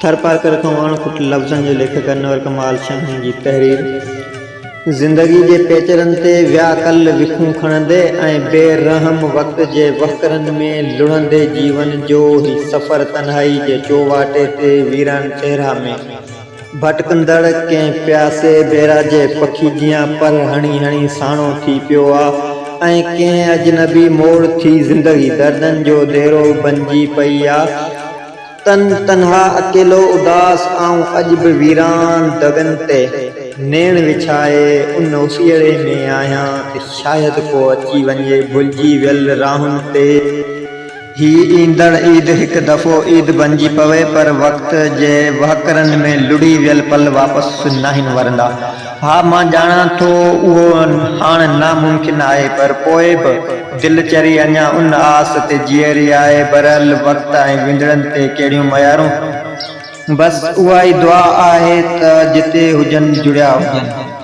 ٿرپارڪر کان اڻ کٽ لفظن جو ليکڪ انور ڪمال شاهين جي تحرير زندگي جي پيچرن تي ويا ڪل وکون کڻندي ۽ بي رحم وقت جي وهڪرن ۾ لڙهندي جيون جو هي سفر تنهائي جي چوواٽي تي ويران صحرا ۾ ڀٽڪندڙ ڪنهن پياسي بيراجي پکي جيان پر هڻي هڻي ساڻو ٿي پيو آ ۽ ڪنهن اجنبي موڙ ٿي زندگي دردن جو ديرو بنجي پئي آ. تن تنها اڪيلو اداس آئون اڄ به ويران دڳن تي نيڻ وڇائي ان اوسيئڙي ۾ آهيان ته شايد ڪو اچي وڃي ڀلجي ويل راهن تي. هي ايندڙ عيد هڪ دفعو عيد بنجي پوي پر وقت جي وهڪرن ۾ لڙهي ويل پل واپس ناهن ورندا. ها مان ڄاڻان ٿو اهو هاڻ ناممڪن آهي پر پوء به دل چري اڃا ان آس تي جيئري آهي برحال وقت ۽ ويندڙن تي ڪهڙيون ميارون. بس اها ئي دعا آهي ته جتي هجن جڙيا هجن.